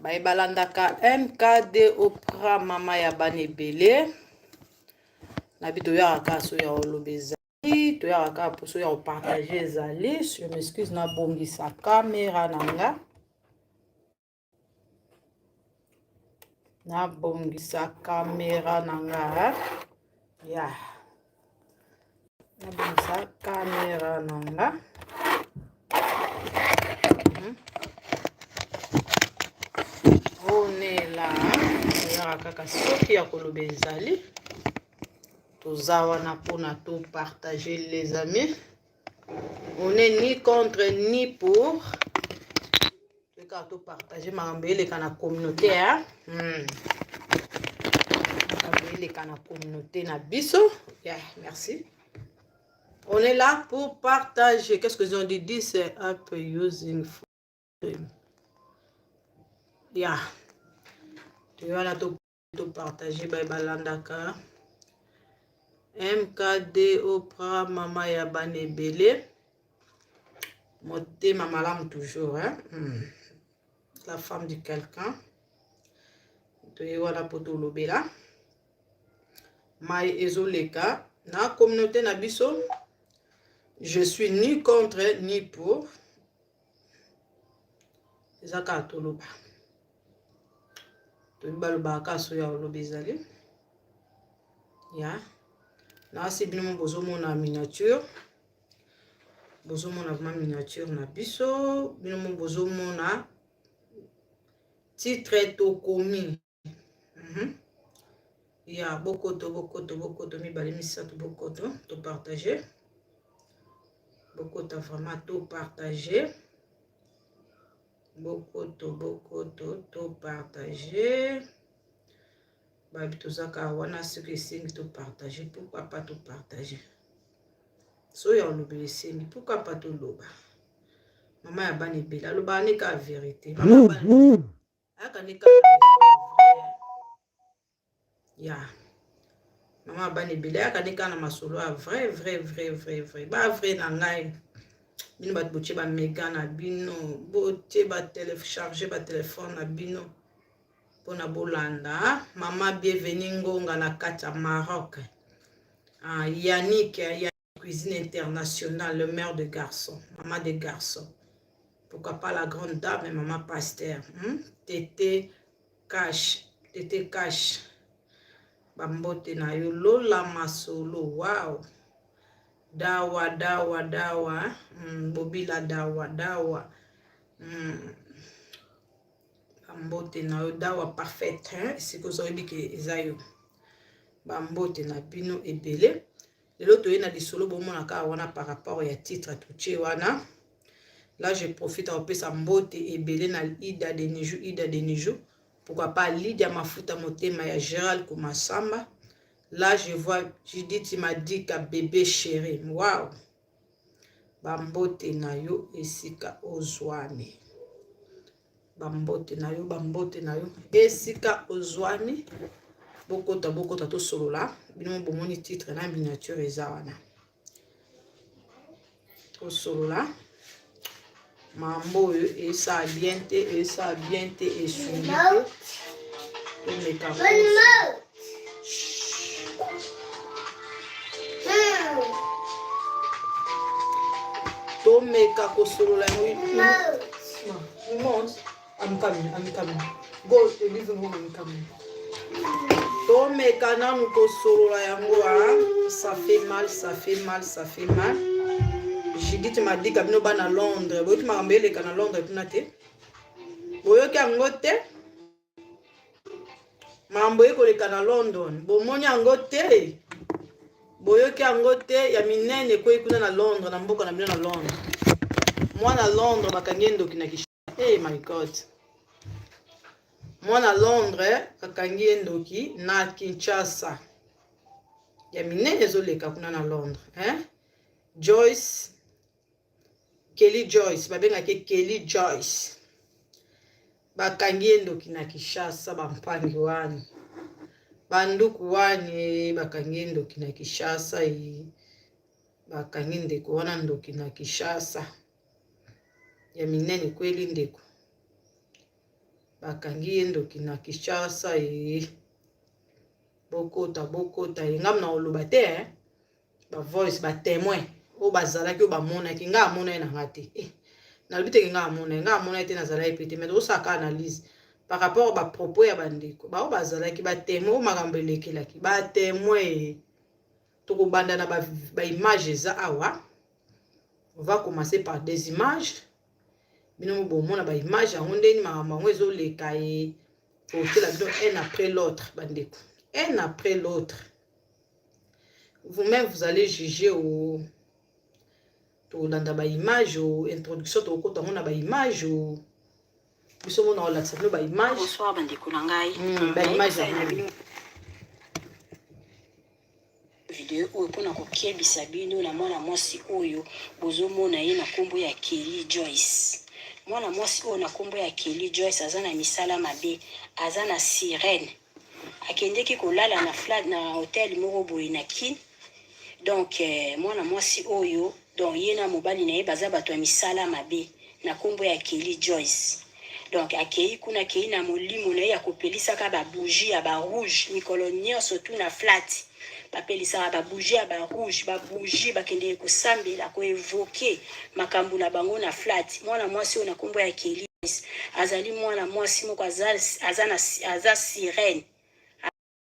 Baye balandaka MKD Oprah mama ya bana ebele. Na bi toyaka kaka so ya oloba ezali, toyaka kaka poso ya kopartage ezali. Je m'excuse nabongisa kamera na nga. Nabongisa kamera na nga. Ya. Nabongisa kamera na nga. Onela oyaka kaka soki ya koloba ezali toza wana mpona to partager les amis on est ni contre ni pour kaka to partager makambo eleka na communauté hein? Makambo eleka na communauté na biso yeah, merci. On est là pour partager. Qu'est-ce que ils ont dit? This app using phone. Yeah. Toyana to to partager ba balandaka. MKD Oprah mama ya bana ebele. Motema malamu toujours hein? La femme de quelqu'un. Toye wana po tolobela. Mai ezoleka na communauté na biso. Je suis ni contre ni pour. Eza kaka toloba. Toyebi balobaka kaka so ya koloba ezali. Ya. Nasi bino mo bozomona miniature. Bozomona vraiment miniature na biso. Bino mo bozomona titre tokomi. Ya bokoto bokoto bokoto mibale misato bokoto to partager. Bokota vraiment to partager. Bokoto bokoto to partager. Babi tozaka wana soki esengi to partager, pourquoi pas to partager. So ya olobela esengi, pourquoi pas toloba. Mama ya bana ebele alobaka ne kaka vérité. Mama bana ayaka ne kaka ya mama bana ebele ayaka ne kaka na masolo ya vrai vrai vrai vrai vrai ba vrai na ngai. Bino bato botie ba mega na bino, botie ba télécharger ba téléphone na bino mpona bolanda mama Bienvenue Ngonga na kati ya Maroc. Ah, Yannick, Yannick Cuisine Internationale, le maire de garçon, maman de garçon. Pourquoi pas la grande dame et maman pasteur. Tété Cash, Tété Cash. Bambote na yo Lola Masolo, wow. Dawa dawa dawa, Bobila dawa dawa. Bambote na yo dawa parfaite, hein? Esika ozoyebi ke eza yo. Bambote na bino ebele. Lelo toye na lisolo bomona kaka wana par rapport ya titre totie wana. Là je profite à opesa mbote ebele na Ida Denijou, Ida Denijou. Pourquoi pas Lydia Mafuta Motema ya Gérald Kumasamba. Là je vois Judith Madika bébé chéri. Wow. Bambote na yo esika ozwami. Bambote na yo, bambote na yo esika ozwami. Bokota bokota tosolola. Bino bomoni titre na miniature eza wana. Tosolola. Mambo oyo esa bien te, esa bien te, esungi te. Tomeka. Tomeka kosolola yango. Remote. I'm coming, I'm coming. Go to the living room, I'm coming. Tomeka nanu kosolola yango, hein? Ça fait mal, ça fait mal, ça fait mal. Judith Madika bino bana Londres, boyoki makambo eleka na Londres kuna te? Boyoki yango te? Makambo ekoleka na London, bomoni yango te? Boyoki yango te? Ya minene ekwei kuna na Londres, na mboka na bino na Londres. Mwana Londres bakangi ye ndoki na Kinshasa. Hey my God. Mwana Londres bakangi ye ndoki na Kinshasa. Ya minene ezoleka kuna na Londres, hein? Joyce Kelly Joyce, babengaki Kelly Joyce. Bakangi ye ndoki na Kinshasa, bampangi wani. Banduku wani bakangi ye ndoki na Kinshasa. Bakangi ndeko wana ndoki na Kinshasa. Ya minene kweli ndeko. Bakangi ye ndoki na Kinshasa e. Bokota bokota ye ngai na oloba te eh. Ba voice ba témoin oyo bazalaki oyo bamonaki ngai amonaki na ngai te eh. Nalobi teke ngai amonaki ngai amonaki te, nazalaki pe te, mais tozosala analyse par rapport ba propos ya bandeko bao bazalaki ba témoin oyo makambo elekelaki ba témoin. Tokobanda na ba image eza awa. On va commencer par des images. Bino bomona ba image yango ndeni makambo yango ezoleka ye. Tokotiela bino un après l'autre, bandeko, un après l'autre. Vous-même, vous allez juger. O tolanda ba image o introduction, tokokota yango na ba image o biso mona olakisa bino ba image. Bonsoir bandeko na ngai. Ba image yango. Video oyo mpona kokebisa bino na mwana mwasi oyo bozomona ye na nkombo ya Kelly Joyce. Mwana mwasi oyo na nkombo ya Kelly Joyce aza na misala mabe, aza na sirène. Akendeki kolala na flat na hotel moko boye na Kin. Donc mwana mwasi oyo, donc ye na mobali na ye baza bato ya misala mabe na nkombo ya Kelly Joyce. Donc akei kuna, akei na molimo na ye ya kopelisaka ba bougie ya ba rouge mikolo nyonso tu na flat. Bapelisaka ba bougie ya ba rouge, ba bougie, bakendeke kosambela, ko évoquer makambo na bango na flat. Mwana mwasi oyo na nkombo ya Kelly azali mwana mwasi moko aza sirène.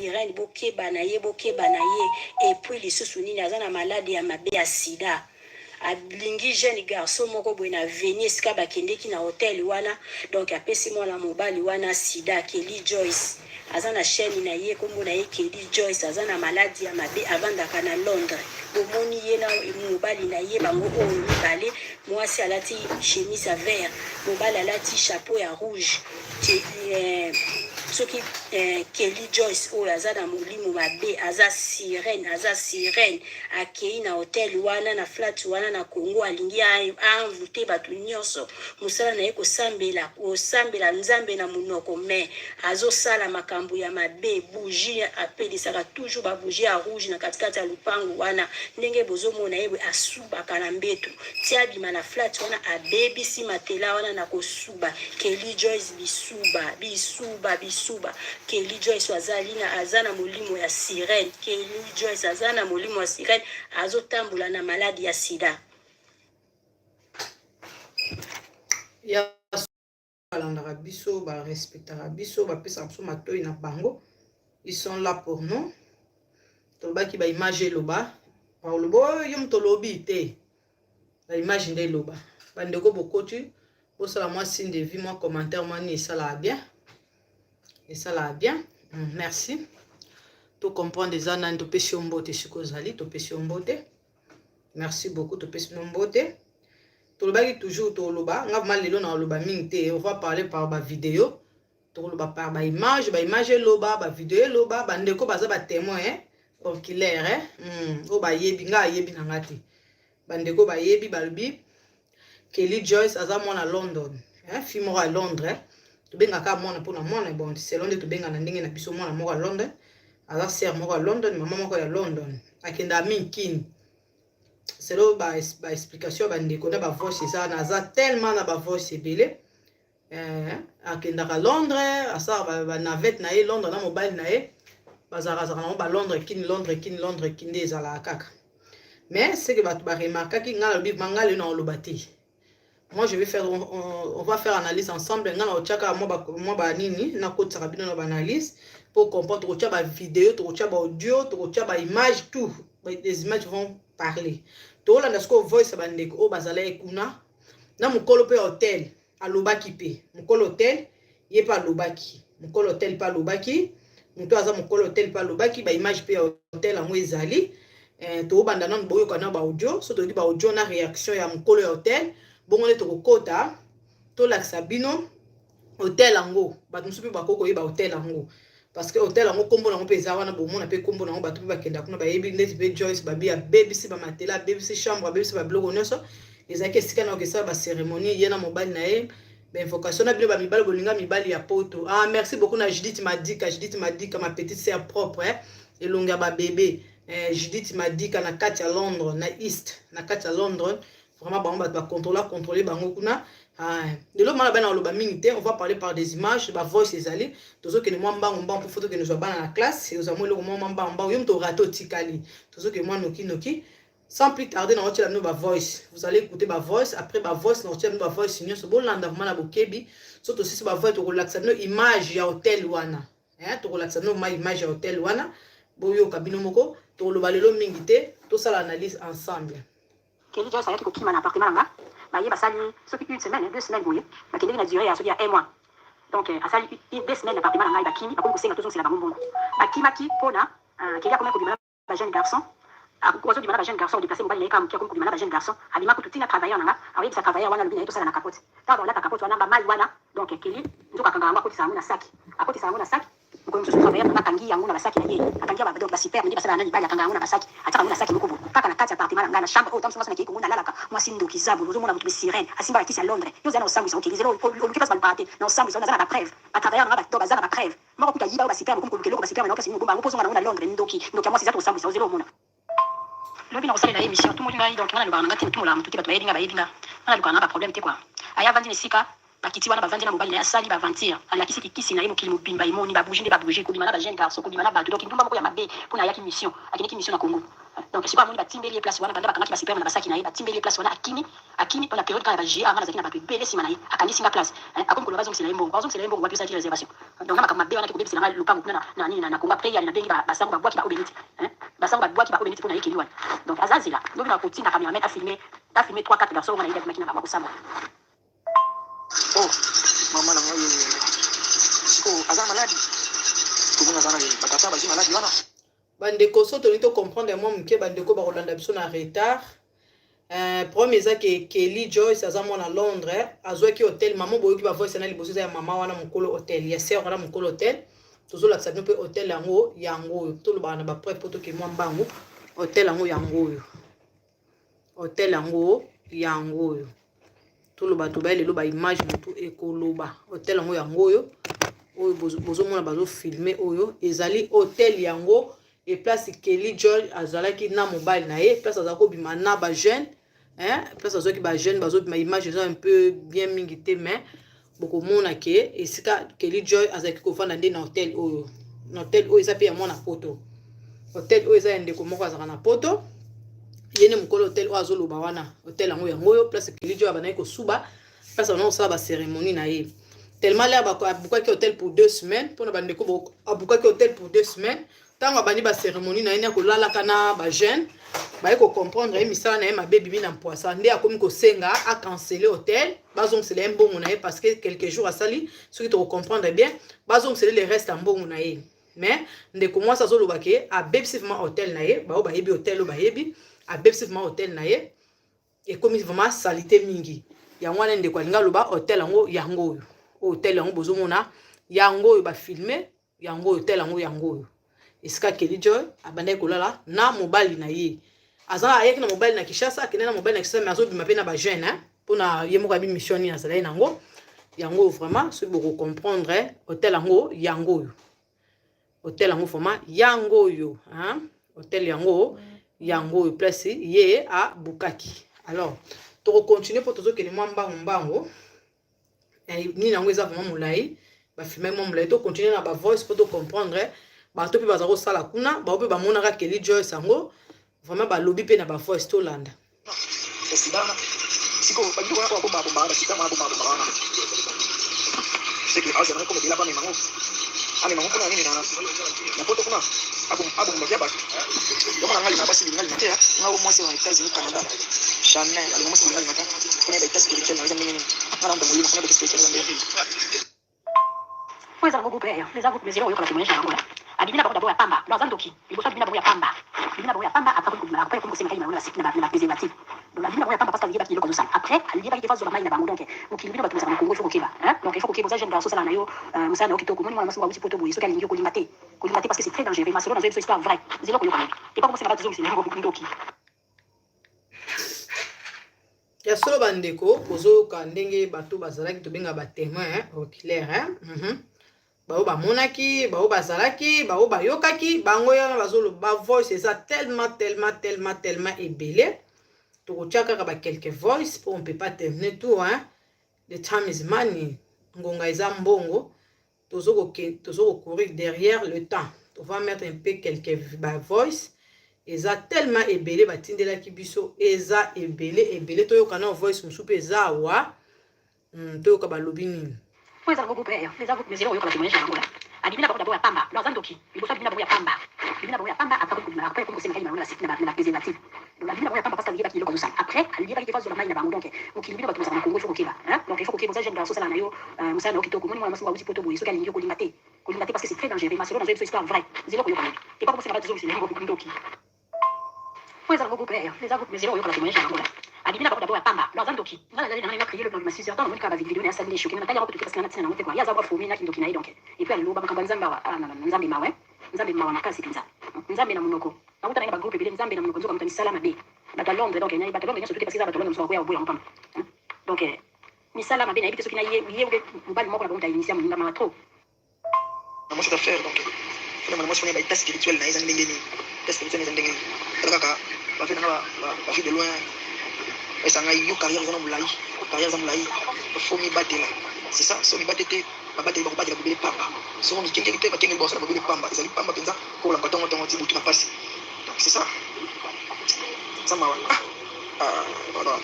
Sirène, bokeba na ye, bokeba na ye. Et puis lisusu nini? Aza na maladie ya mabe ya sida. Alingi jeune garçon moko boye na veni esika bakendeki na hotel wana. Donc apesi mwana mobali wana sida. Kelly Joyce aza na chaîne na ye, nkombo na ye Kelly Joyce. Aza na maladie ya mabe, avandaka na Londres. Bomoni ye na mobali na ye, bango oyo mibale. Mwasi alati chemise ya vert, mobali alati chapeau ya rouge. Soki Kelly Joyce oyo aza na molimo mabe, aza sirène, aza sirène. Akei na hotel wana, na flat wana na Congo, alingi envoûter bato nyonso. Mosala na ye kosambela, kosambela Nzambe na monoko, mais azosala makambo ya mabe. Bougie, apelisaka toujours ba bougie ya rouge na katikati ya lupangu wana. Ndenge bozomona ye boye, asubaka na mbeto ti abima na flat wana, abebisi matelas wana na kosuba. Kelly Joyce, bisuba, bisuba, bisuba. Kelly Joyce azali na, aza na molimo ya sirène. Kelly Joyce aza na molimo ya sirène, azotambola na maladie ya sida. Ya balandaka biso, barespectaka biso, bapesaka biso matoi na bango. Ils sont là pour nous. Tolobaki ba image eloba. Oloba oyo yo moto olobi te, ba image nde eloba. Bandeko bokoti, bosala mwa signe de vie, mwa commentaire, mwa nini, esalaka bien, esalaka bien. Merci. To comprendre eza nani. Topesi yo mbote sikoyo ozali, topesi yo mbote. Merci beaucoup, topesi bino mbote. Tolobaki toujours, toloba nga vraiment lelo na oloba mingi te. On va parler par ba vidéo, tokoloba par ba image, ba image eloba, ba vidéo eloba. Bandeko baza ba témoin, eh? Oculaire, eh? Oyo bayebi, nga ayebi na nga te. Bandeko bayebi, balobi Kelly Joyce aza mwana London, eh? Fille moko ya Londres, eh? Tobengaka mwana mpona mwana, bon, selon nde tobenga na ndenge na biso. Mwana moko ya London, aza sœur moko ya London, mama moko ya London, akendaka mingi Kini selon ba explication ya bandeko na ba voice eza wana. Aza tellement na ba voice ebele. Akendaka Londres, asalaka ba navette na ye Londres na mobali na ye. Bazalaka azalaka nango ba Londres Kini, Londres Kini, Londres Kini, nde ezalaka kaka. Mais ce que bato baremarkaki, ngai nalobi ma ngai lelo na oloba te. Moi je vais faire, on va faire analyse ensemble. Ngai na otiaka mwa banini, nakotisaka bino na ba analyse pour comprendre. Tokotia ba vidéo, tokotia ba audio, tokotia ba image, tout, les images vont parler. Tolanda sikoyo voice ya bandeko oyo bazalaki kuna na mokolo mpe hotel. Alobaki mpe mokolo hotel, ye mpe alobaki, mokolo hotel mpe alobaki, moto aza mokolo hotel mpe alobaki. Ba image mpe ya hotel yango ezali. Tobanda nanu boyoka na ba audio. So toyoki ba audio na réaction ya mokolo ya hotel, bongo nde tokokota tolakisa bino hotel yango. Bato mosusu mpe bakoki koyeba hotel yango, parce que hotel yango nkombo nango mpe eza wana. Bomona mpe nkombo nango, bato mpe bakenda kuna bayebi. Ndeti mpe Joyce babi abebisi ba matelas, abebisi chambre, abebisi babiloko nyonso. Ezalaki esika na okesala ba cérémonie, ye na mobali na ye, ba invocation na bino bamibali bolinga mibali ya poto. Ah, merci beaucoup na Judith Madika. Judith Madika, ma petite sœur propre, eh? Elongi ya babebe, Judith Madika na kati ya Londres, na East, na kati ya Londres. Vraiment, bango bato bacontrôle, contrôle bango kuna. Ah, lelo mwana bana oloba mingi te, on va parler par des images, ba voice ezali, tozokende mwa mbangu mbangu mpo tokende zwa bana na classe, ozwa mwa eloko mwa mbangu mbangu, yo moto orate otikali, tozokende mwa noki noki. Sans plus tarder, na otiela bino ba voice, vous allez écouter ba voice, après ba voice na otiela bino ba voice nyonso, bolanda vraiment na bokebi. So tosisi ba voice, tokolakisa bino image ya hotel wana, eh, tokolakisa bino ma image ya hotel wana, boyoka bino moko. Tokoloba lelo mingi te, tosala analyse ensemble. Kelly Joyce ayaki kokima na appartement na nga, baye basali soki une semaine, 2 semaines boye, bakendeki na durée ya soki ya un mois. Donc asali 2 semaines na appartement na ngai, bakimi, bakomi kosenga tozongisela bango mbongo. Bakimaki mpona Kelly akomi kobima na bajeune garçon, azobima na bajeune garçon, odéplace mobali na ye kaka moke, akomi kobima na bajeune garçon. Abima kutu ntina travailleur na nga, aoyebisa travailleur wana, alobi na ye tosala na capote. Ntango baolata capote wana, bamai wana, donc Kelly nzoka akanga yango, akotisa yango na saki, akotisa yango na saki. Mokolo mosusu travailleur na nga akangi yango na basaki na ye, akangi ya donc basuper nde basalaka na mibali, akanga yango na basaki, atiaka yango na saki moko boye kaka na kati ya appartement na ngai, na chambre oyo. Ntango mosusu nakei Kongo, nalalaka. Mwasi ndoki, zabulu, ozomona moto besirene asimbaka kisi ya Londres. Yo ozali na osambwisa, okeli zelo, oluki place balukaka te na osambwisa. Naza na bapreuve, batravailleur na nga donc baza na bapreuve. Moko kuta yiba oyo basuper, mokomi koluka eloko basuper na opesi nini, obomba yango mpo ozonga nango na Londres. Ndoki, ndoki ya mwasi, eza to osambwisa, ozela omona. Lobi na kosalela ye émission, tumoli ngai. Donc nga nalobaka na nga te, tumolaka motu te. Bato bayebi nga, bayebi nga, nga nalukaka na baproblème te quoi. Aya avandi na esika bakiti wana, bavandi na mobali na ye, asali baaventure, alakisi kikisi na ye, mokili mobimba emoni, babouge nde babouge, kobima na bajeune garçon, kobima na bato. Donc ndumba moko ya mabe, mpona ayaki mission, akendeki mission na Congo. Donc sikoyo amoni batimbeli ye place wana, banda bakangaki basuper na basaki na ye, batimbeli ye place wana, akimi, akimi mpona période kaka ya bagie. Anga nazalaki na bato ebele nsima na ye, akangisi nga place, akomi koloba bazongisela ye mbongo. Azongisela ye mbongo wapi? Osalaki réservation. Donc na makambo mabe wana, kobebisela nga lopango kuna na nini na Congo. Après yali nabengi basango, babwaki baoyo beniti, basango babwaki baoyo beniti mpona ye Keli wana. Donc aza nzela. Lobi na kotinda cameraman afilme, afilme 3 4 garçon wana ye abimaki na bango, akosambwa. Oh mama na ngai, sikoyo aza maladi, komona aza na batata bazwi maladi wana. Bandeko, so tolingi tocomprendre mwa moke, bandeko bakolanda biso na retard. Problème eza ke Kelly Joyce aza mwana Londres, azwaki hotel. Mama, boyoki bavoice na liboso, eza ya mama wana mokolo hotel, ya sœur wana mokolo hotel. Tozolakisa bino mpe hotel yango, yango oyo. Tolobaka na bapreuve mpo toke mwa mbangu. Hotel yango, yango oyo. Hotel yango, yango oyo. Toloba, tobaye lelo baimage, motu ekoloba. Hotel yango, yango oyo. Oyo bozomona bazofilme oyo, ezali hotel yango, eplace Kelly Joy azalaki na mobali na ye, place azalaki kobima na bajeune, place azwaki bajeune bazobima. Image eza un peu bien mingi te, mais bokomona ke esika Kelly Joy azalaki kovanda nde na hotel oyo. Na hotel oyo eza mpe ya mwana Poto. Hotel oyo eza ya ndeko moko azalaka na Poto, ye nde mokolo hotel oyo azoloba wana. Hotel yango, yango oyo, place Kelly Joy abandaki kosuba, place abandaki kosala bacérémonie na ye. Tellement l'heure abukaki hotel pour 2 semaines, mpona bandeko, abukaki hotel pour 2 semaines. Ntango abandi bacérémonie na ye, nde akolalaka na bajeune, baye kocomprendre ye, misala na ye mabe ebimi na mpwasa. Nde akomi kosenga acancele hotel, bazongisela ye mbongo na ye, parce que quelques jours asali, soki tokocomprendre bien, bazongisele le reste ya mbongo na ye. Mais ndeko mwasi azoloba ke abebisi vraiment hotel na ye. Bao bayebi hotel oyo bayebi, abebisi vraiment hotel na ye, ekomi vraiment saleté mingi. Yango wana ndeko alingi aloba. Hotel yango, yango oyo. Hotel yango bozomona, yango oyo bafilme, yango oyo. Hotel yango, yango oyo, esika Kelly Joy abandaki kolala na mobali na ye. Aza ayaki na mobali na Kinshasa, akende na mobali na Kinshasa, mais azobima mpe na bajeune, mpona ye moko abi mission nini azalaki nango. Yango oyo vraiment, soki bokocomprendre, hotel yango, yango oyo. Hotel yango vraiment, yango oyo. Hotel yango, yango oyo, place ye abukaki. Alors tokocontinue mpo tozokende mwa mbangu mbangu. Nini yango eza vraiment molai, bafilme mwa molai. Tocontinue na bavoice mpo tocomprendre. Bato mpe baza kosala kuna, bao mpe bamonaka Kelly Joyce yango vraiment, balobi mpe na bavoice, tolanda. Esidana sikoyo babiloko wana, bombaka bombaka basika wana, bombaka bombaka wana, seke azala koma ebela, bamemango, amemango mpona nini na Poto kuna, abomba ya bato. Yango na ngai alinga basi linga linga te. Nga o mwasi na États-Unis, Canada, jamais alinga mwasi linga linga te. Mpona ba état spirituel na eza ndenge nini? Nga na moto molimo, mpona ba état spirituel eza ndenge Oyo eza nango groupe, eza groupe mesure oyoka batémoignage na bango. Abimi na bango d'abord ya pamba. Donc aza ndoki. Liboso abimi na bango ya pamba, abimi na bango ya pamba, après akomi kobima, après akomi kosenga kai na bango na bapréservatif. Donc abimi na bango ya pamba parce que aliyebaki eloko azosala. Après aliyebaki te azwa mai na bango. Donc mokili, bino bato bozala na Congo, il faut kokeba. Donc il faut kokeba. Oza jeune garçon, osala na yo mosala na yo kitoko, omoni mwana mwasi moko awuti Poto boye, soki alingi yo, kolinga te, kolinga te, parce que c'est très dangereux. Masolo nazoyebi biso, histoire vrai, zelo koyoka lobi epa komosenga bato zongisela yango. Ndoki. Ya solo, bandeko, bozoyoka ndenge bato bazalaki, tobenga batémoin oculaire, Bao bamonaki, bao bazalaki, bao bayokaki bango wana bazoloba. Bavoice eza tellement, tellement, tellement, tellement ebele. Tokotia kaka ba quelques voice mpo on peut pas terminer tout, hein. The time is money, ngonga eza mbongo. Tozo kocourir derrière le temps. On va mettre un peu quelques ba voice. Eza tellement ebele batindelaki biso, eza ebele ebele. Toyoka na voice mosusu mpe eza awa. Toyoka balobi nini. Po eza nango groupe eza groupe, mais oyoka batémoignage na bango. Abimi na bango d'abord ya pamba. Donc aza ndoki. Liboso abimi na bango ya pamba, abimi na bango ya pamba, après kobima, après komi kosenga na na na préservatif. Donc abimi na bango ya pamba parce que aliyebaki eloko azosala. Après aliyebaki te azola mai na bango. Donc mokili, bino bato bozala na Congo, il faut kokeba, hein. Donc il faut kokeba. Oza jeune garçon, osala na yo mosala na yo kitoko, omoni mwana mwasi moko awuti Poto boye, soki alingi yo, kolinga te, kolinga te, parce que c'est très dangereux. Masolo nazoyebi biso, histoire vraie, nzela okoyoka moto epa komosenga bato ezongisela yango ndoki. Po eza nango groupe, eza groupe, mais zelo oyoka batémoignage na bango. Abimi na bango d'abord ya pamba. Donc aza ndoki. Nga nazali na nga prier le lendemain 6 heures, ntango namoni kaka bavideo na asali nde choqué. Nga natali yango kutu te parce que nga na ntina nango te quoi. Ye aza mwa fourmi na kindoki na ye. Donc et puis aloba makambo ya Nzambe awa. Ah, non, non, Nzambe mawa, Nzambe mawa makasi mpenza, Nzambe na monoko. Nakuta na ye na bagroupe ebele, Nzambe na monoko, nzoka moto ya misala mabe. Bato ya Londres, donc nayebi bato ya Londres nyonso te parce que eza bato ya Londres mosusu bakoya koboya yango pamba. Donc misala mabe, nayebi te soki na ye ye obe mobali moko na bango moto ainitia moninga. Mawa trop. Na mwasi aza faire. Donc fona mwana mwasi wana, ba état spirituel na ye eza ndenge nini? État spirituel eza ndenge nini? Tala kaka bavie nanga, bavie de loin esa ngai yo. Carrière eza na molai, carrière eza molai, faut mibatela. C'est ça. So mibate te, babateli bakobatela bobele pamba. Soko mikengeli te, bakengeli bakosala bobele pamba. Ezali pamba mpenza kolamba ntongo ntongo ti butu na pasi. Donc c'est ça, eza mawa. Ah, ah, voilà.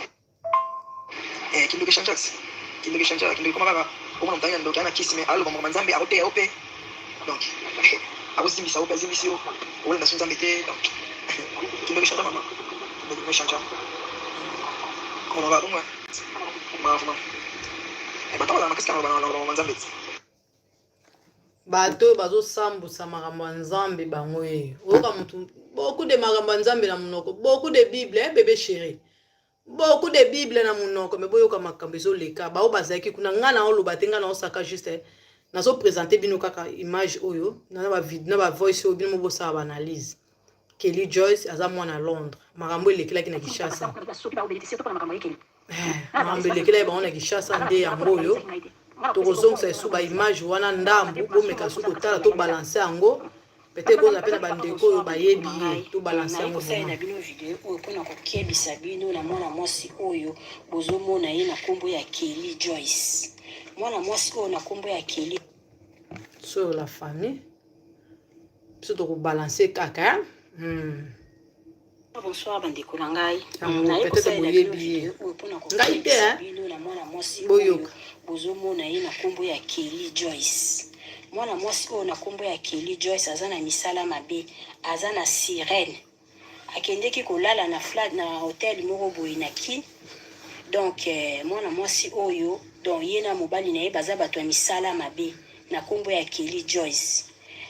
Kindoki echangeaka, kindoki echangeaka, kindoki koma kaka omona moto ayi na ndoki, ayi na kisi, mais aloba makambo Nzambe, akoteya yo mpe. Donc akozimbisa yo mpe, azimbisi yo, olanda so Nzambe te. Donc kindoki echangea, mama, kindoki echangea. Koma kaka bongo, ma vraiment bato bazala makasi kaka na Nzambe. Bato oyo bazosambusa makambo ya Nzambe, bango ye oyoka motu beaucoup de makambo ya Nzambe na monoko, beaucoup de Bible, eh, bébé chéri, beaucoup de Bible na monoko, mais boyoka makambo ezoleka. Bao bazalaki kuna, ngai na oloba te, ngai na osaka juste nazoprésente bino kaka image oyo na bavoice oyo. Bino mo bosala baanalyse. Kelly Joyce aza mwana Londres. Makambo elekelaki na Kinshasa, makambo elekelaki bango na Kinshasa nde yango oyo. Tokozongisa esu baimage wana ndambu, bomeka su kotala, tobalance yango. Peut-être kozala mpe na bandeko oyo bayebi ye, tobalance yango. Kosala na bino video oyo mpona kokebisa bino na mwana mwasi oyo bozomona ye na nkombo ya Kelly Joyce. Mwana mwasi oyo na nkombo ya Kelly Sur la famille, biso tokobalance kaka. Bonsoir bandeko na ngai. Peut-être boyebi ye, ngai te. Bino na mwana mwasi oyo bozomona ye na nkombo ya Kelly Joyce. Mwana mwasi oyo na nkombo ya Kelly Joyce aza na misala mabe, aza na sirène. Akendeki kolala na flat, na hotel moko boye na Kin. Donc mwana mwasi oyo, donc ye na mobali na ye baza bato ya misala mabe na nkombo ya Kelly Joyce.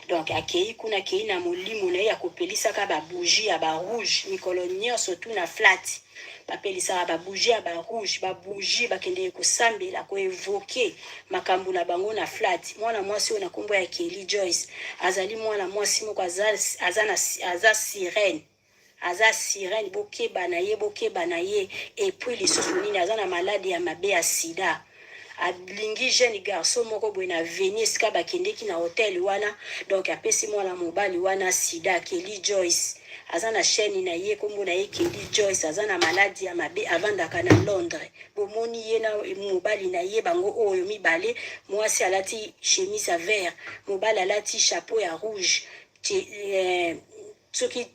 Donc akei kuna, akei na molimo na ye ya kopelisaka babougie ya barouge mikolo nyonso tu na flat. Bapelisaka babougie ya barouge, babougie, bakendeke kosambela, koévoquer makambo na bango na flat. Mwana mwasi oyo na nkombo ya Kelly Joyce azali mwana mwasi moko aza sirène, aza sirène. Bokeba na ye, bokeba na ye. Et puis lisusu nini? Aza na maladi ya mabe ya sida. Alingi jeune garçon moko boye na veni esika bakendeki na hotel wana. Donc apesi mwana mobali wana sida. Kelly Joyce aza na chaîne na ye, nkombo na ye Kelly Joyce. Aza na maladi ya mabe, avandaka na Londres. Bomoni ye na mobali na ye, bango oyo mibale. Mwasi alati chemise ya vert, mobali alati chapeau ya rouge. Soki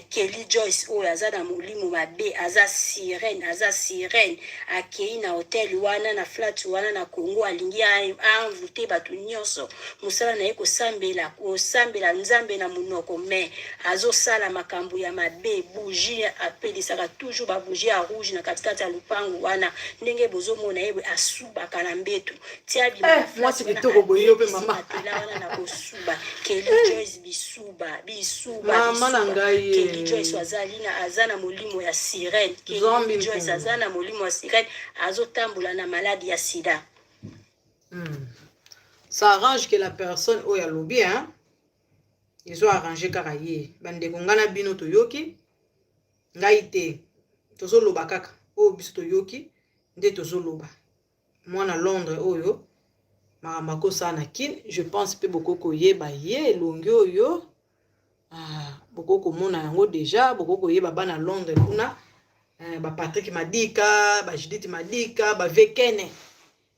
Kelly Joyce oyo aza na molimo mabe, aza sirène, aza sirène. Akei na hotel wana, na flat wana na Congo, alingi aenvoûter bato nyonso. Mosala na ye kosambela, kosambela Nzambe na monoko, mais azosala makambo ya mabe. Bougie, apelisaka toujours babougie ya rouge na katikati ya lupangu wana. Ndenge bozomona ye, asubaka na mbeto. Tia Mwasi kitoko boye, yo mpe mama. Wana na kosuba. Kelly Joyce, bisuba, bisuba. Mama na ngai. Kelly Joyce azali na, aza na molimo ya sirène. Kelly Joyce aza na molimo ya sirène, azotambola na maladi ya sida. Ça arrange que la personne oyo alobi, hein, ezo arrange kaka ye. Bandeko, ngai na bino toyoki, ngai te, tozoloba kaka oyo biso toyoki nde tozoloba. Mwana Londres oyo, makambo akosala na Kine, je pense mpe bokoki koyeba ye. Elongi oyo, ah, bokoki komona yango déjà, bokoki koyeba bana Londres kuna, eh, baPatrick Madika, baJudith Madika, bavekene.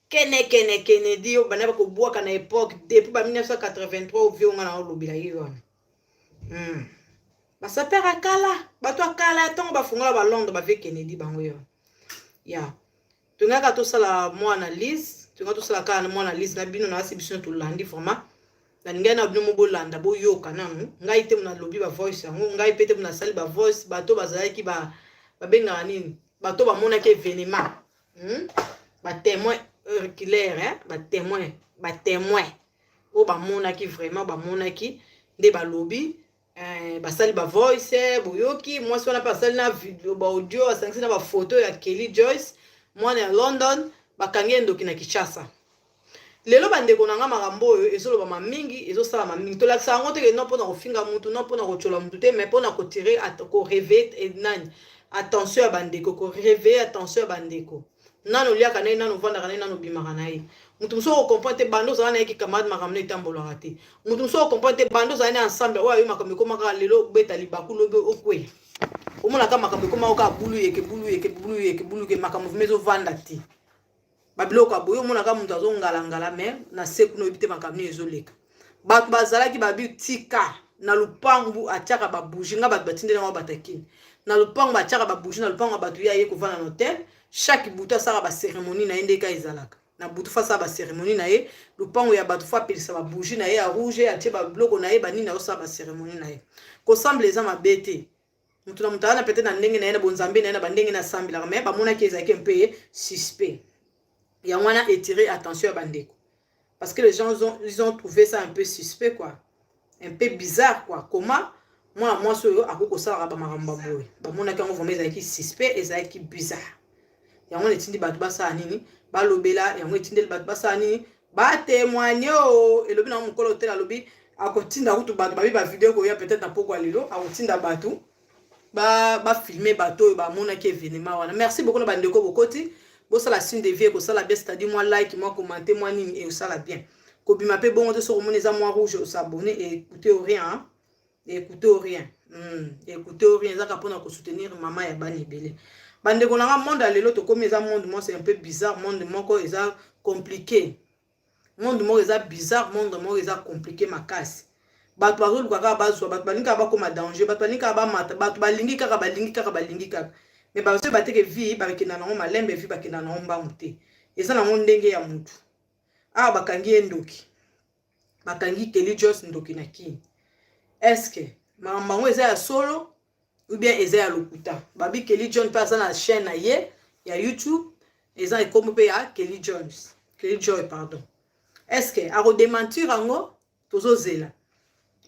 Kene kene Kennedy oyo banda kobwaka na époque depuis ba 1983 ovio nga na olobela ye wana. Basapeur ya kala, bato ya kala ntango bafungola ba Londres ba vieux Kennedy bango yo. Ya. Tongaka tosala mwa analyse, tongaka tosala kaka mwa analyse na bino na asi biso tolandi vraiment. Nalingai na bino mo bolanda boyoka nanu ngai te nalobi ba voice yango ngai pe te nasali ba voice bato bazalaki ba babengaka nini bato bamonaki événement Ba témoin oculaire hein? Ba témoin, ba témoin oyo bamonaki vraiment bamonaki nde balobi basali ba voice boyoki mwasi wana mpe asali na video ba audio asangisi na ba photo ya Kelly Joyce mwana ya London bakangi ye ndoki na Kinshasa. Lelo bandeko na nga makambo oyo ezolobama mingi ezosalama mingi tolakisa yango te ke non mpona kofinga mutu non mpona kotyola mutu te mais mpona kotire koréveiller nani attention ya bandeko koréveiller attention ya bandeko nano oliaka na ye nano ovandaka na ye nano obimaka na ye mutu mosusu okocomprendre te bando ozala na ye kicamarade makambo na etambolaka te mutu mosusu okocomprendre te bando ozala na ensemble oyo ayo makambo ekomaka lelo obeta libaku lobi okweya omonaka makambo ekomaka kaka bulu yeke bulu yeke bulu yeke bulu yeke makambo vraiment ezovanda te babiloko ya boye omonaka moto azongalangala mais na se kuna oyebi te makambo nini ezoleka bato bazalaki babi tika na lupangu atiaka babougie nga bato batindeli yango batakini na lupangu batiaka babougie na lupangu ya bato ye aye kovanda na hotel chaque butu asalaka bacérémonie na ye ndeka ezalaka na butu fa asala bacérémonie na ye lupangu ya bato fa apelisa babougie na ye ya rouge atie babiloko na ye banini azosala bacérémonie na ye kosambela eza mabe te moto na moto aza na peut-être na ndenge na ye na bonzambe na ye na bandenge na asambelaka mais bamonaki ezalaki mpe suspect yango wana attirer attention ya bandeko parce que les gens ils ont trouvé ça un peu suspect quoi, un peu bizarre quoi. Comment mwana mwasi oyo akoki kosalaka bamakambo ya boye bamonaki yango vraiment ezalaki suspect ezalaki bizarre yango wana etindi bato basala nini balobela yango etindeli bato basala nini batémoigne o elobi nango mokolo te alobi akotinda kutu bato babi bavideo koya peut-être na pokwa lelo akotinda bato bafilme bato oyo bamonaki événement wana. Merci beaucoup na bandeko bokoti bosala signe de vie ekosala bien, c'est-à-dire mwa like, mwa commenter, mwa nini ekosala bien. Kobima mpe bongo te soki omoni eza mwa rouge osabonner écoute rien hein? Écoute rien, écoute rien ezaka mpona kosoutenir mama ya bana ebele. Bandeko na nga monde ya lelo tokomi eza monde moko c'est un peu bizarre, monde moko eza compliqué, monde moko eza bizarre, monde moko eza compliqué makasi. Bato bazoluka kaka bazwa bato balingi kaka bakóma danger, bato balingi kaka bamata, bato balingi kaka balingi kaka balingi kaka mais basoki bateke vie bakenda nango malembe, vie bakenda nango mbangu te, eza nango ndenge ya mutu. Awa bakangi ye ndoki, bakangi Kelly Joyce ndoki na Kini. Est-ce makambo yango eza ya solo ou bien eza ya lokuta? Babi Kelly John mpe aza na chaîne na ye ya YouTube eza ekombo mpe ya Kelly Jones, Kelly Joy pardon. Est-ce akodémentir yango? Tozozela.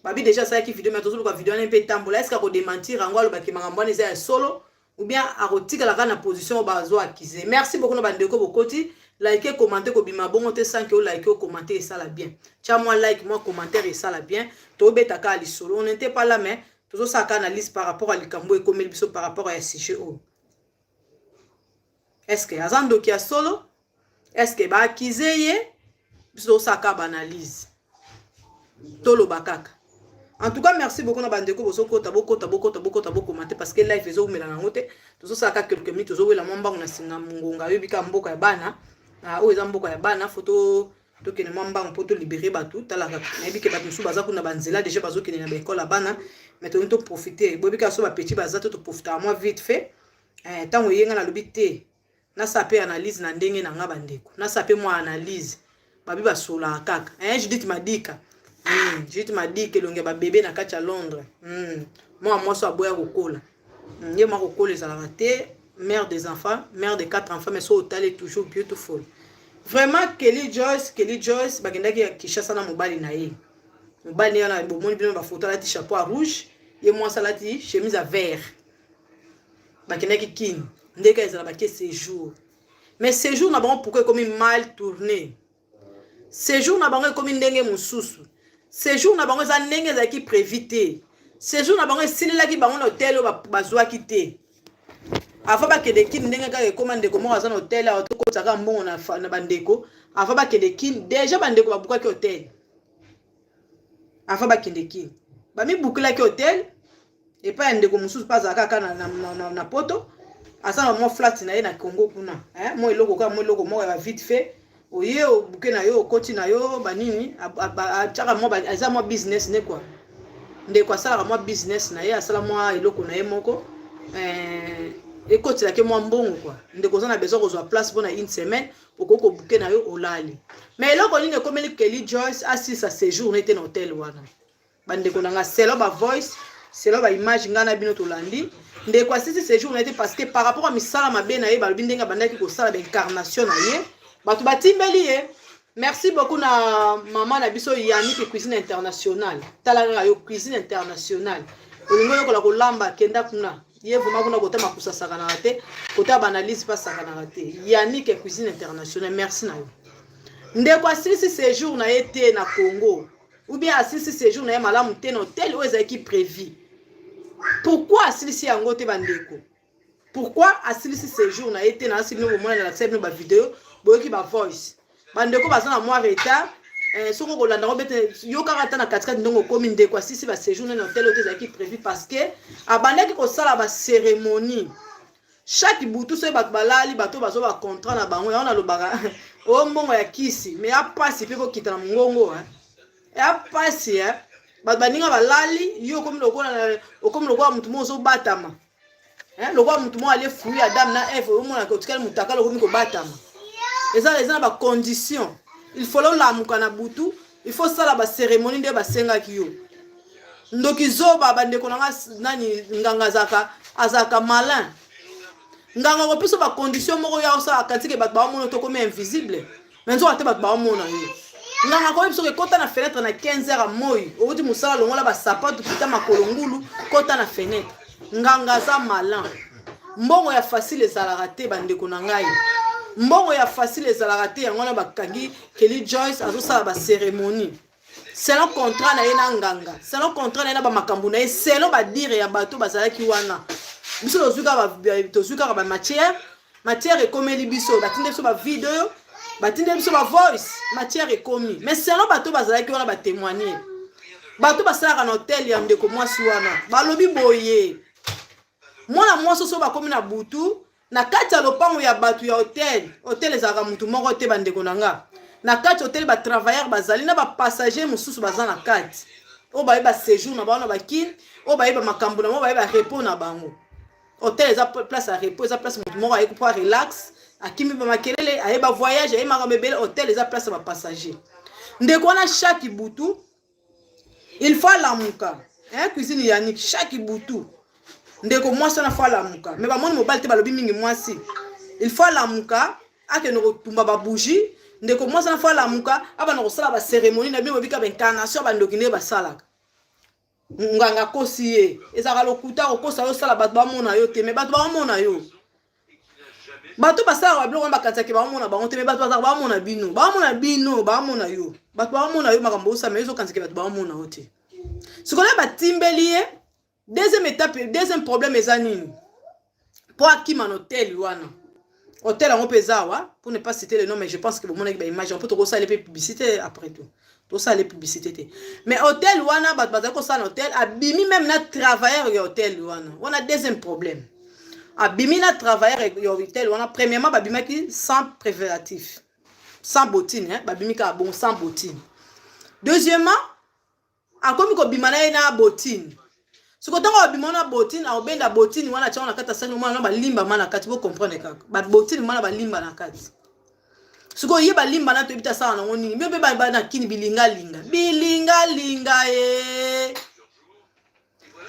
Babi déjà asalaki video mais tozoluka video wana mpe etambola. Est-ce akodémentir yango, alobaki makambo wana eza ya solo ou bien akotikala kaka na position oyo bazo accuser? Merci beaucoup na bandeko bokoti like, commenter. Kobima bongo te sans que olike ocommenter esala bien. Tia mwa like, mwa commentaire esala bien. Tobeta kaka lisolo, on n'était pas là mais tozosala kaka analyse par rapport à likambo ekomeli biso par rapport ya sujet oyo. Est ce que aza ndoki ya solo? Est ce que baaccuser ye? Biso tozosala kaka baanalyse, toloba kaka. En tout cas, merci beaucoup na bandeko bozokota, bokota, bokota, bokota, bokomate parce que live ezowumela nango te. Tozosala kaka quelques minutes, tozowela mwa mbango na singa ngonga. Oyebi kaka mboka ya bana oyo eza mboka ya bana, fo tokende mwa mbango mpo tolibérer bato. Tala kaka, nayebi ke bato mosusu baza kuna banzela déjà bazokende na baekole ya bana mais tolingi toprofite. Boyebi kaka so bapetits baza te, toprofitaka mwa vite fait. Ntango eyenga nalobi te nasala mpe analyse na ndenge na nga. Bandeko, nasala mpe mwa analyse. Babi basolaka kaka eh, Judith Madika, Judith Madika elongi ya babebe na kati ya Londres, mwana mwasi aboya kokola, ye mwa kokola ezalaka te. Mère des enfants, mère de quatre enfants, mais so otali toujours beautiful vraiment. Kelly Joyce, Kelly Joyce bakendaki ya Kinshasa na mobali na ye. Mobali wana bomoni bino bafoto, alati chapeau ya rouge, ye mwasi alati chemise ya vert. Bakendaki Kini ndenge ezala bake séjour, mais séjour na bango pourquoi ekomi mal tourné? Séjour na bango ekomi ndenge mosusu, séjour na bango eza ndenge ezalaki prévu te. Séjour na bango esilelaki bango na hotel oyo bazwaki te avant bakende Kini. Ndenge kaka ekóma, ndeko moko aza na hotel awa, tokotisaka mbongo na bandeko avant bakende Kini. Déjà bandeko babukaki hotel avant bakende Kini, bamibukelaki hotel epai ya ndeko mosusu mpe azalaka kaka na poto, aza na mwa flat na ye na Congo kuna, mwa eloko kaka, mwa eloko moko ya vite fait. Oye obuke na yo, okoti na yo banini, atiaka mwa, eza mwa business ne quoi. Ndeko asalaka mwa business na ye, asala mwa eloko na ye moko, eh, ekotelaki mwa mbongo quoi. Ndeko oza na besoin kozwa place mpona une semaine, okoki kobuke na yo, olali. Mais eloko nini ekomeli Kelly Joyce asilisa séjour ne te na hotel wana? Bandeko na nga, selon ba voice, selon ba image ngai na bino tolandi, ndeko asilisi séjour na ye te parce que par rapport a misala mabe na ye, balobi ndenge abandaki kosala baincarnation na ye, bato batimbeli ye. Merci beaucoup na mama na biso Yannick Cuisine Internationale. Tala kaka yo, Cuisine Internationale. Olingi oyokola kolamba, kenda kuna. Ye vraiment kuna kota makusa asakanaka te, kota baanalyse mpe asakanaka te. Yannick Cuisine Internationale, merci na yo. Ndeko asilisi séjour na ye te na Congo, ou bien asilisi séjour na ye malamu te na hotel oyo ezalaki prévu. Pourquoi asilisi yango te, bandeko? Pourquoi asilisi séjour na ye te? Na asili bino bomona, nalakisa bino bavideo, boyoki bavoice. Bandeko baza na mwa retard, soki okolanda ngo bete, yo kaka ata na katikati ndenge okomi. Ndeko asisi baséjour na hotel oyo te ezalaki prévu parce que abandaki kosala bacérémonie chaque butu. Soki bato balali, bato bazwa bacontrat na bango. Yango nalobaka, oyo mbongo ya kisi, mais ya pasi mpe kokita na mongongo ya pasi. Bato baninga balali, yo okomi lokola motu moko ozobatama, lokola motu moko alie fruit Adam na Eve. Omonaka otikali motakala, okomi kobatama. Eza na bacondition, il faut lolamuka na butu, il faut sala bacérémonie nde basengaki yo. Ndoki zoba, bandeko na nga. Nani nganga azalaka malin. Nganga kopesa bacondition moko ya osala kantike, bato baomona, tokomi invisible, mais nzoka te, bato baomona yo. Nganga koyebi soki ekota na fenêtre na 15 heures ya moi, outi mosala, longola basapatu, pita makolo ngulu, kota na fenêtre. Nganga aza malin. Mbongo ya facile ezalaka te, bandeko na ngai. Mbongo ya facile ezalaka te. Yango wana bakangi Kelly Joyce, azosala bacérémonie selon contrat na ye na nganga, selon contrat na ye na bamakambo na ye, selon badires ya bato bazalaki wana. Biso tozwi kaka bamatière. Matière ekomeli biso, batinde biso bavideo, batinde biso bavoice, matière ekomi. Mais selon bato bazalaki wana, batémoigne, bato basalaka na hotel ya ndeko mwasi wana, balobi boye: mwana mwasi oso bakomi na butu na kati ya lopango ya bato ya hotel. Hotel ezalaka motu moko te, bandeko na nga. Na kati hotel, batravailleur bazali na bapassager mosusu baza na kati, oyo bayeba séjour na bango na bakini, oyo bayeba makambo na bango, bayeba repos na bango. Hotel eza place ya repos, eza place motu moko aye po relax, akimi bamakelele, ayeba voyage, aye makambo ebele. Hotel eza place ya bapassager. Ndeko wana, chaque butu il faut alamuka, hein, Cuisine Yannick. Chaque butu ndeko mwasi wana faut alamuka, mais bamoni mobali te, balobi mingi mwasi. Il faut alamuka, akende kotumba babougie. Ndeko mwasi wana faut alamuka, abanda kosala bacérémonie na bino. Bobika baincarnation ya bandoki nde basalaka. Nganga akosi ye, ezalaka lokuta. Kokosa yo, osala, bato bamona yo te, mais bato baomona yo. Bato basalaka babiloko wana bakanisaki baomona bango te, mais bato bazalaka baomona bino, baomona bino, baomona yo. Bato baomona yo makambo osala, mais ezokanisaki bato baomona yo te. Sikoyo batimbeli ye. Deuxième étape, deuxième problème eza nini? Mpo akima na hotel wana, hotel yango mpe eza awa, pour ne pas citer le nom, mais je pense que bomonaki baimage mpo tokosala mpe publicité. Après tout, tosala publicité te, mais hotel wana, bato bazali kosala na hotel, abimi même na travailleur ya hotel wana. Wana deuxième problème, abimi na travailleur ya hotel wana. Premièrement, babimaki sans préservatif, sans bottine, hein? Babimi kaka bongo sans bottine. Deuxièmement, akomi kobima na ye na bottine. Siko ntango abima na bottine, akobenda bottine wana, tiango na kati ya saki mwana balimba ma na kati. Bocomprendre kaka babottine mwana balimba na kati. Sikoyo ye balimba na, toyebi te asala nango nini. Mpe bana kini bilingalinga, bilingalinga ye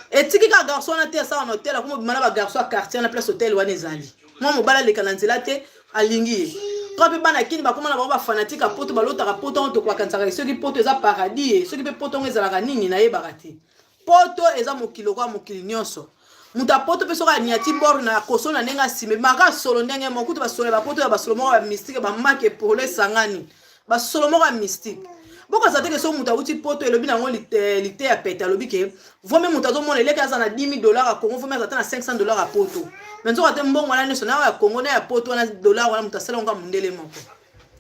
etiki kaka garçon wana te asala na hotel. Akoma obima na bagarçon ya quartier na place hotel wana ezali. Mwa mobali aleka na nzela te, alingi ye to mpe. Bana kini bakóma na bango bafanatique ya poto, balotaka poto yango. Tokokanisaka soki poto eza paradis ye, soki mpe poto yango ezalaka nini, nayebaka te. Poto eza mokili lokola mokili nyonso. Moto apoto mpe soki aniati bor na koso na ndenge asime maka solo ndenge moko. Kutu basolo ya bapoto ya basolo moko ya mystique, bamake polo esangani, basolo moko ya mystique. Bokozala teke soki moto awuti poto, elobi nango lite ya pete, alobi ke vomi moto azomona eleki aza na 10 000 $ ya Congo, vomi aza ata na 500 $ ya poto. Mais nzoka te, mbongo wana nyonso na ya Congo na ya poto wana, dollar wana, moto asala yango mondele moko,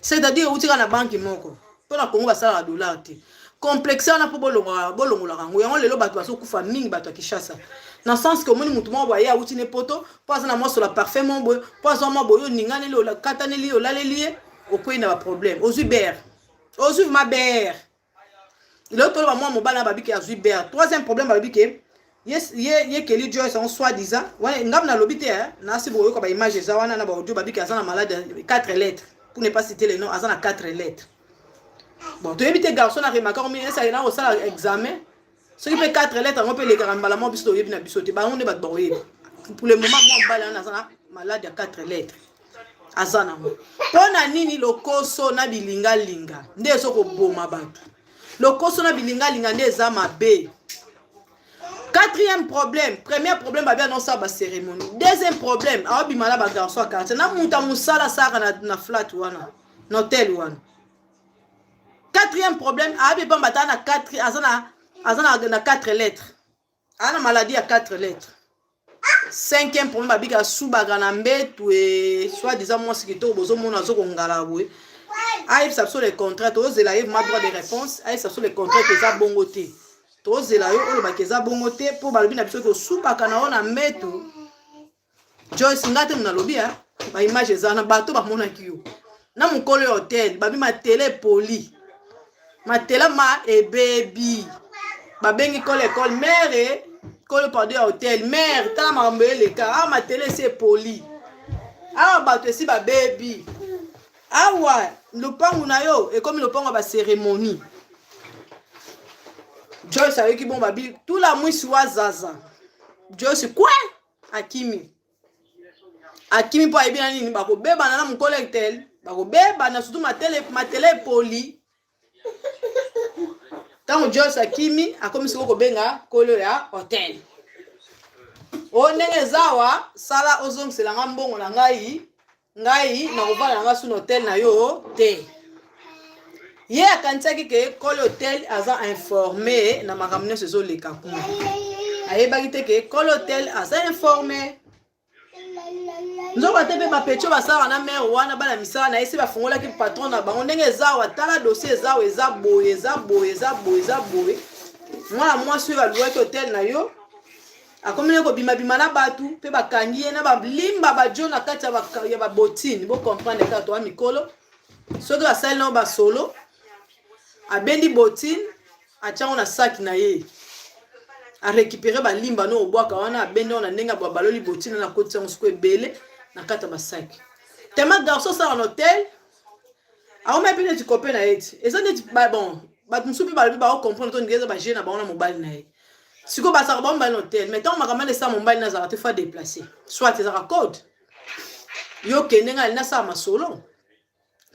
c'est-à-dire euti kaka na banque moko. Mpo na Congo basalaka dollar te. Complexe wana mpo bolongolaka yango. Yango lelo bato bazokufa mingi, bato ya Kinshasa, na sens ke omoni motu moko boye awuti ne poto, mpo aza na mwa sola parfum moko boye, mpo azwa mwa boye, oninganeli, okataneli, olaleli ye. Okwei na baproblème, ozwi bere, ozwi vraimen bere. Lelo toloba mwa mobali na babi ke azwi bere. Troisième problème, balobi ke ye, ye, ye Kelly Joyce yango soit disant wana ngam nalobi te eh, nasi bokoyoka ba image eza wana na ba audio, babi ke aza na malade ya 4 lettres, pour ne pas citer le nom, aza na 4 lettres. Bon, toyebi te garçon na remarque yango mingi esali na kosala examen, soki mpe 4 lettres yango mpe elekaka mbala moko, biso toyebi na biso te, bango nde bato bakoyeba. Pour le moment, mwa mobali wana aza na malade ya 4 lettres, aza nango mpo na nini? Lokoso na bilingalinga nde ezokoboma bato, lokoso na bilingalinga nde eza mabe. Quatrième problème, premier problème, babi anosala bacérémonie. Deuxième problème, aobima na bagarçon ya quartier na moto ya mosala asalaka na flat wana, na hotel wana. Quatrième problème, ayebi pamba ata na 4, aza na 4 lettres, aza na maladie ya 4 lettres. Cinquième problème, babika asubaka na mbetu e soit disant mwasi kitoko, bozomona azokongala boye. Ayebisa biso le contraire, tozela ye ma droit de réponse. Ayebisa biso le contraire, eza bongo te, tozela yo olobaki eza bongo te, mpo balobi na biso ke osubaka na yo na mbetu. Joyce, nga te nalobi, a baimage eza na bato bamonaki yo na mokolo ya hotel, babi matela epoli, matela ma ebebi. Babengi kolo ekole mare, kolo pardon ya hotel mare, tala makambo eleka awa, matela esi epoli awa, bato esi babebi awa, lopangu na yo ekomi lopangu ya bacérémonie. Joyce ayoki bon, babi tula mwisi wa zaza. Joyce kwe akimi, akimi mpo ayebi na nini bakobebana na mokolo hotel, bakobebana surtout matele epoli. Ntango Joyce akimi, akomi sikoyo kobenga nkolo ya hotel: o ndenge eza awa, sala ozongisela nga mbongo na ngai, ngai nakovanda na nga su na hotel na yo te. Ye akanisaki ke nkolo hotel aza informé na makambo nyonso ezoleka kuna. Ayebaki te ke nkolo hotel aza informé nzoka te. Mpe bapetio basalaka na mare wana, bana misala na ye si bafungolaki patron na bango ndenge eza awa: tala dossier eza awa, eza boye, eza boye, eza boye, eza boye. Mwana mwasi oyo aluwaki hotel na yo akomi ne kobimabima na bato, mpe bakangi ye na balimba bajo na kati ya babotine. Bocomprendre kaka, toa mikolo, soki basali nao basolo, abendi botine, atiango na saki na ye, arécupéré balimba no obwaka wana, abendi wana ndenge baloli botine na koti yango siko ebele na kati ya basaki. Tema garçon asalaka na hotel akomai mpe neti copain na ye ti eza neti bon, bato mosusu mpe balobi baocomprendre to ndenge eza baje na bango na mobali na ye. Sikoyo bazalaka bango mobali na hotel, mais ntango makambo wana esala, mobali nazalaka te, fa déplacer, soit ezalaka code yo kende, ngai nasala masolo,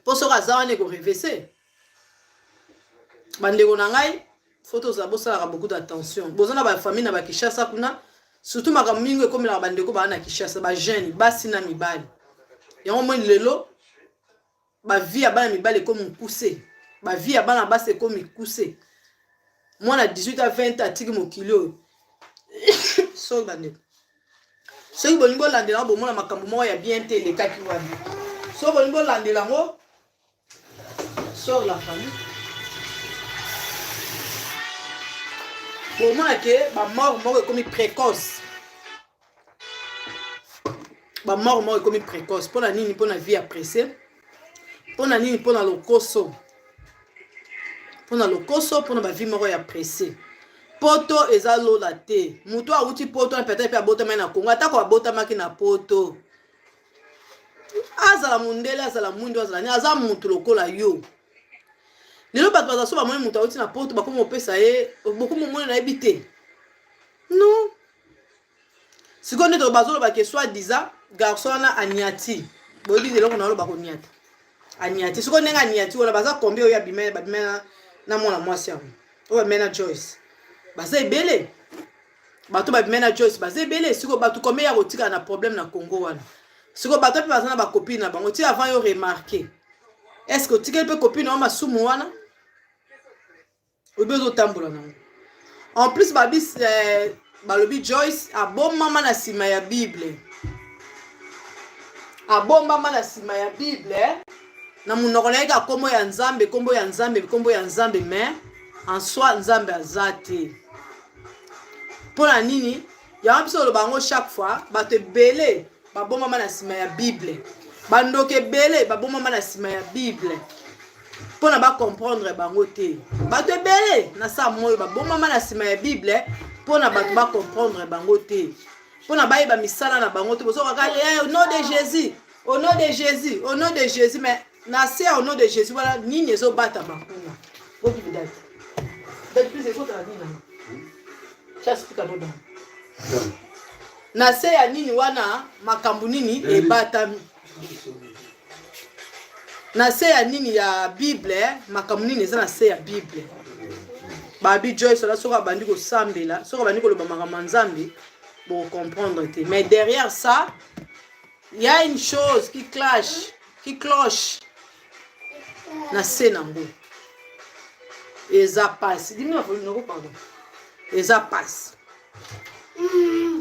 mpo soki aza wana ekorevese. Bandeko na ngai, fo tozala bosalaka beaucoup d'attention. Boza na bafamille na bakishasa kuna, surtout makambo mingi ekomelaka bandeko baa na Kishasa, bajeune basi na mibali. Yango moi lelo bavie ya bana mibali ekomi mokuse, bavie ya bana basi ekomi mikuse. Mwana 18 a 20 atiki mokili oyo. Soki bandeko, soki bolingi bolandela yango, bomona makambo moko ya bien te elekaki wana. Soki bolingi bolandela yango, sort la famille, bomona ke bamort moko ekomi précoce, bamort moko ekomi précoce. Mpona nini? Mpona vie ya pressé. Mpona nini? Mpona lokoso, mpona lokoso, mpona bavie moko ya pressé. Poto eza lola te. Moto awuti poto na peut-être mpe abotamaki na Kongo, atako abotamaki na poto, azala mondele, azala mwindu, azala nini, aza motu lokola yo. Lelo bato baza so bamoni moto awuti na poto, bakomi kopesa ye, bokomi omoni, nayebi te. Non, sikoyo nde bazoloba ke soit disant garçon wana aniati. Boyebi eloko na oloba, koniata, aniati. Sikoyo ndenge aniati wana, baza combien oyo abima, babima na mwana mwasi yango oyo babima na Joyce? Baza ebele. Bato babima na Joyce baza ebele. Sikoyo bato combien ya kotikala na problème na Congo wana? Sikoyo bato mpe baza na bacopine na bango. Ti avant yo remarque, est ce que otikeli mpe copine na yo masumu wana oyebi ozotambola nango? En plus babi balobi Joyce abombama na nsima ya Bible, abombama na nsima ya Bible, na monoko na ye kaka nkombo ya Nzambe, nkombo ya Nzambe, nkombo ya Nzambe, mais en soi Nzambe aza te. Mpo na nini? Yango biso oloba yango chaque fois, bato ebele babombama na nsima ya Bible. Bandoki ebele babomama na nsima ya Bible mpo na bacomprendre bango te. Bato ebele na saa moyo babomama na nsima ya Bible mpo na bato bacomprendre bango te, mpo na bayeba misala na bango te. Bozokaka eh, au nom de Jésus, au nom de Jésus, au nom de Jésus, mais na se ya au nom de Jésus wana nini ezobatama kuna? Bokibi date date plus ezotala nini nango tia speaker no down na se ya nini wana makambo nini ebatami na se ya nini ya bible makambo nini eza na se ya bible babi joyce wana soki abandi kosambela soki abandi koloba makambo ya nzambe bocomprendre te mais derrière ça il y a une chose qui clash qui cloche na se nango eza pasi dimi noko pardon eza pasi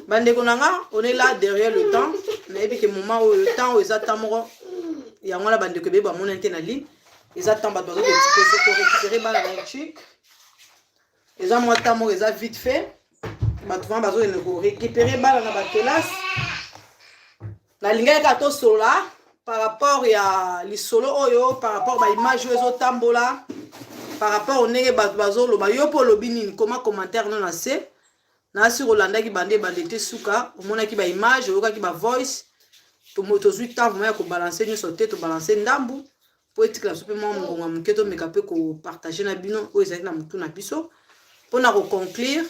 bandeko na nga on est là derrière le temps nayebi ke moment oyo temps oyo eza temps moko yango wana bandeko ebele bamonani te na ligne eza temps bato bazokorécupere bana na chik eza mwa temps moko eza vite fait bato wana bazokende korécupere bana na bakelasi Nalingaki kaka tosolola par rapport ya lisolo oyo, par rapport ba image oyo ezotambola, par rapport ndenge bato bazoloba. Yo mpe olobi nini? Koma commentaire no na se. Nasi olandaki bande ebande te suka, omonaki ba image, oyokaki ba voice. Tozwi temps vraiment ya kobalanse nyonso te, tobalanse ndambu mpo etikala biso mpe mwa ngonga moke tomeka mpe kopartage na bino oyo ezalaki na motu na biso mpo na koconclure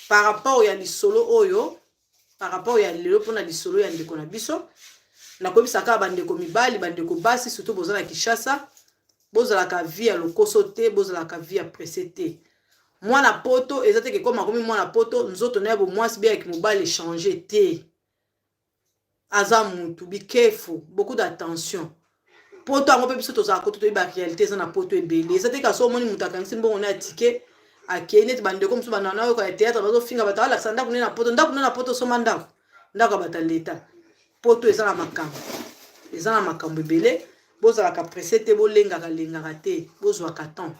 par rapport ya lisolo oyo par rapport ya lelo mpona lisolo ya ndeko na biso. Nakoyebisa kaka bandeko mibali, bandeko basi, surtout boza na Kinshasa, bozalaka vie ya lokoso te, bozalaka vie ya presse te. Mwana poto eza te kekoma akomi mwana poto, nzoto na ya bomwasi be ya kimobali echange te. Aza mutu, be careful, beaucoup d'attention. Poto yango mpe biso tozalaka koto toyebi ba réalité eza na poto ebele. Eza te kasi omoni moto akangisi mbongo na ya ticket akei neti bandeko mosusu banda nayoka ya théâtre bazofinga bato alakisa ndako nde na poto, ndako nde na poto osomba ndako, ndako ya bato ya leta. Poto eza na makambo, eza na makambo ebele. Bozalaka presse te, bolengaka lengaka te, bozwaka temps.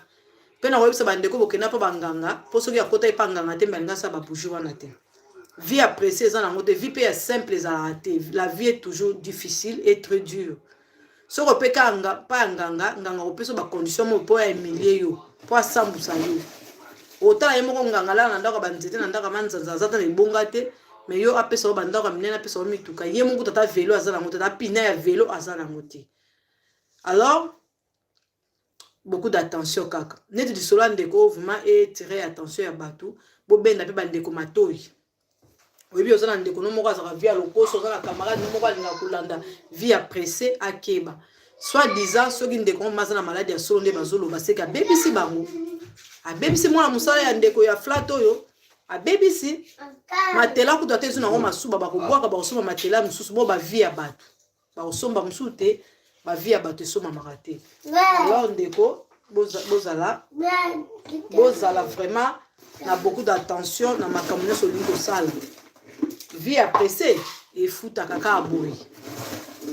Mpe nakoyebisa bandeko bokenda mpo banganga, mpo soki akota epa nganga te mbe alingi asala babougie wana te. Vie ya presse eza nango te, vie mpe ya simple ezalaka te. La vie est toujours difficile et très dure. Soki opeka pa ya nganga, nganga akopesa ba condition moko mpo ya humilie yo, mpo asambusa yo. Otala ye moko nganga alala na ndako ya banzete, na ndako ya manzanza, aza ta na ebonga te, mais yo apesa yo bandako ya minene, apesa yo mituka, ye moko tata velo aza nango te, tata pina ya velo aza nango te. Alors beaucoup d'attention kaka neti lisolo ya ndeko oyo vraiment etire attention ya bato. Bobenda mpe bandeko matoi. Oyebi oza na ndeko no moko azalaka vie ya lokoso, oza na camarade no moko alingaka kolanda vie ya presse, akeba. Soit disant soki ndeko ngo aza na maladi ya solo nde bazoloba seke abebisi bango, abebisi mwana mosala ya ndeko ya flat oyo, abebisi matela kutu ata ezwi nango masuba, bakobwaka, bakosomba matela mosusu. Bo bavie ya bato bakosomba mosusu te, bavie ya bato esomamaka te. Alors ndeko bozala bozala vraiment na beaucoup d'attention na makambo nyonso olingi kosala. Vie ya presse efutaka kaka boye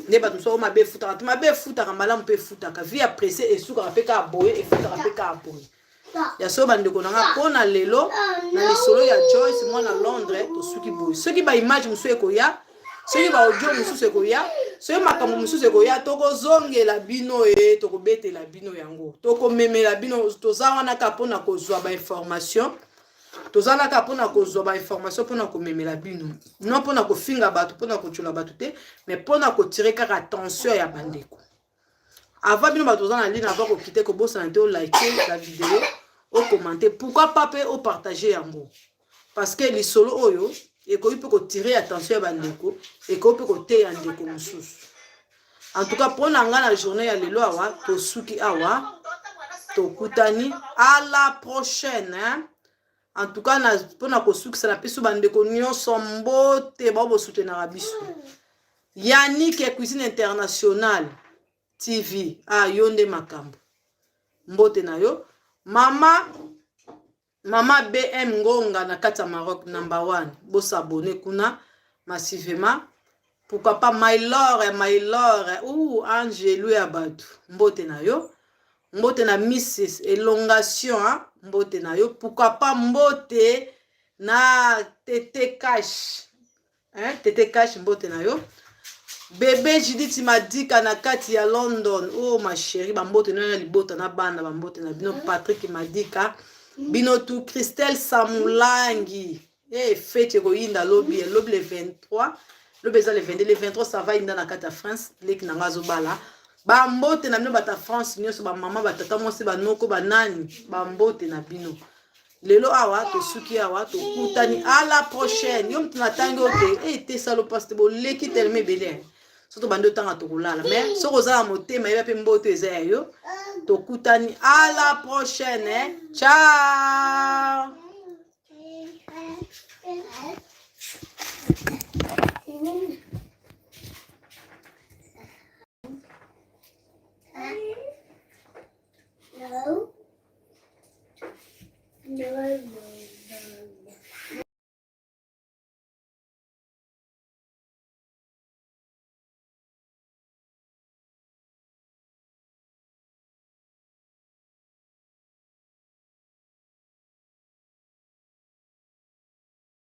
nde bato mosusu mabe efutaka te, mabe efutaka, malamu mpe efutaka. Vie ya presse esukaka mpe kaka boye, efutaka mpe kaka boye. Ya solo bandeko na nga, mpo na lelo na lisolo ya Joyce mwana Londres tosuki boye. Soki ba image mosusu ekoya, soki ba audio mosusu ekoya, soki makambo mosusu ekoya, tokozongela bino e tokobetela bino yango, tokomemela bino. Toza wana kaka mpona kozwa ba information, toza wana kaka mpona kozwa ba information, mpona komemela bino, non mpona kofinga bato, mpona kotyola bato te, mais mpona kotire kaka attention ya bandeko. Avant bino bato oza na ligne, avant kokite, kobosana te olike la video, okommente, pourquoi pas mpe opartage yango, parce que lisolo oyo ekoki mpe kotire attention ya bandeko, ekoki mpe koteya ndeko mosusu. En tout cas mpo na ngai na journée ya lelo awa tosuki awa, tokutani à la prochaine, hein? En tout cas mpona kosukisa na biso bandeko nyonso mbote bao bosutenaka biso. Yannick Cuisine Internationale TV, ah yo nde makambo, mbote na yo mama, mama BM Ngonga na kati ya Maroc number 1, bosabone kuna massivement. Pourquoi pas Mylor, Mylor ou Angelu ya bato, mbote na yo, mbote na Mrs Elongation, hein? Mbote na yo. Pourquoi pas mbote na Tete Cash, hein? Tete Cash, mbote na yo. Bebe Judith Madika na kati ya London. Oh ma chérie, bambote na na libota na bana bambote na bino Patrick Madika. Bino tout Christelle Samulangi. Eh hey, fete ekoyinda lobi, eh, lobi le 23. Lobi eza le 22, le 23 ça va yinda na kati ya France, leki na nga azobala. Bambote na bino bata France nyonso, ba mama, ba tata mwasi, ba noko, ba nani, bambote na bino. Lelo awa tosuki awa tokutani à la prochaine. Yo mutu natangi yo te, eh te salo passe te boleki tellement ebele. Soki tobandi otanga tokolala, mais soki oza na motema yeba pe mbote eza ya yo. Tokutani à la prochaine. Eh? Ciao. No.